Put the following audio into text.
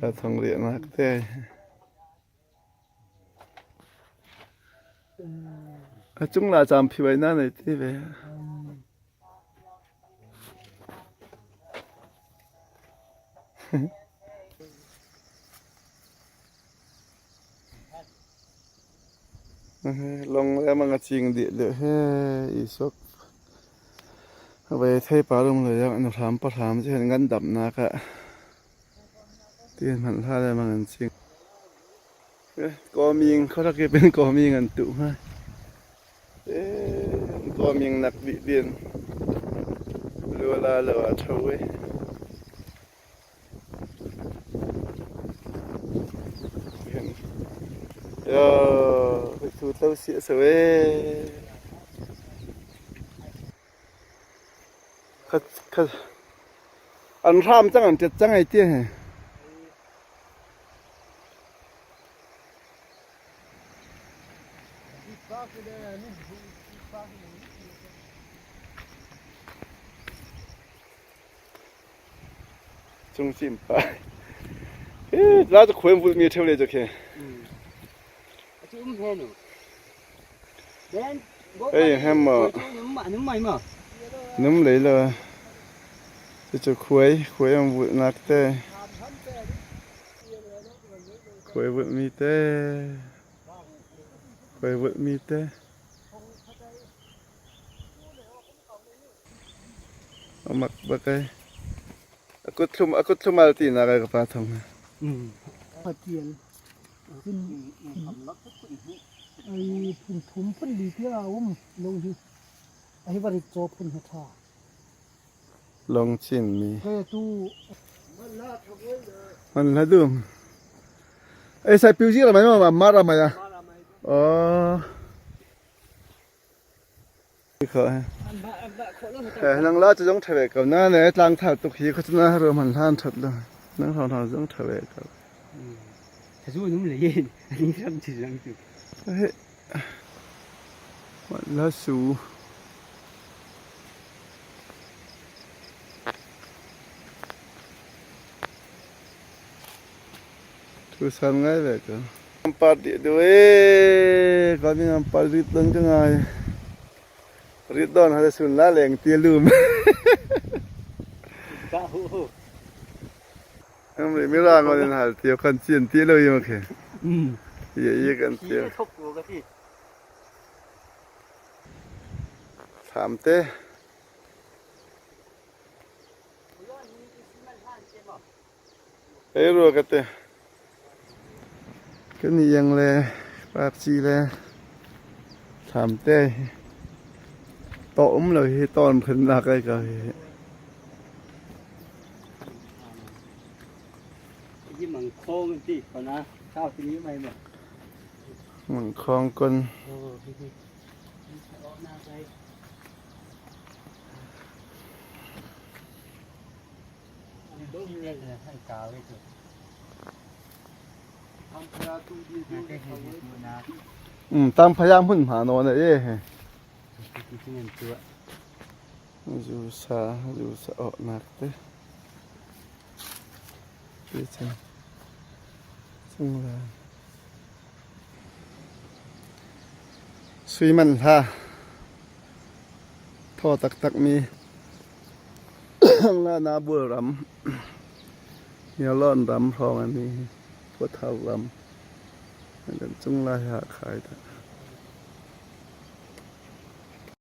Ka thong riahnak te. A cung la cam phi bai na nei ti ve. Long le mang a ching dih le he i sok. Ve thei parum le yang an hram pa hram che ngan dam na ka ti hman hla le mang an ching. Koming kho rak pen koming an tu ha. Koming nak bi din. Lu la lo a tho we. Yo, thu tlo si so e. Kha kha an hram cang an tet cang ai ti he. Cung cim pa. La cu khuai vul mi theu le cu khi. Ei hem ma. Num lei lo. Cu khuai khuai am vul nak te. Khuai vul mi te. Khuai vul mi te. A mak bak ai. A kut thlum a kut thlumal ti nak ai ka pa thong. Patial. Ai phun thum phun li tia a um long hi. Ai varit chaw phun ha tha. Long chin mi. Ke tu Man la dum. Ai sai piu ji ra mai ma ma ra mai a. Oh. Nang la cu zong ṭha ve ko na ne tlang thal tuk hi kha cu na ro hman hlan ṭhat lo nang hrawng hrawng zong ṭha ve ko. Thazu num le yin ani ram chi zang chu. La su. Thu san ngai ve ko. Par dih duh ee ka mi ngam par rit don ka ngai. Rit don ha sun la leng ti lum. Ka hu hu. Am ri mi ra ngon in hal ti kan chin ti lo yim khe. Ye ye kan ti. Thok ko ka ti. Tham te. Ei rua ka ti. Kan i iang le parci le thlam te hi tawh um lo hi tawn phun nak ai ko hi. Hi mang khong ti ko na sao ti ni mai ma. Mang khong kun. Oh, hi hi. Na kai. Tam phaya hmun hma nawn a e he. Zu sa zu sa awh nak te. Ti chan. Chung la. Sui man hla. Thaw taktak mi. Lana bul ram Nialon ram hrawng an hi Puathau ram kan cung lai ha khai ta.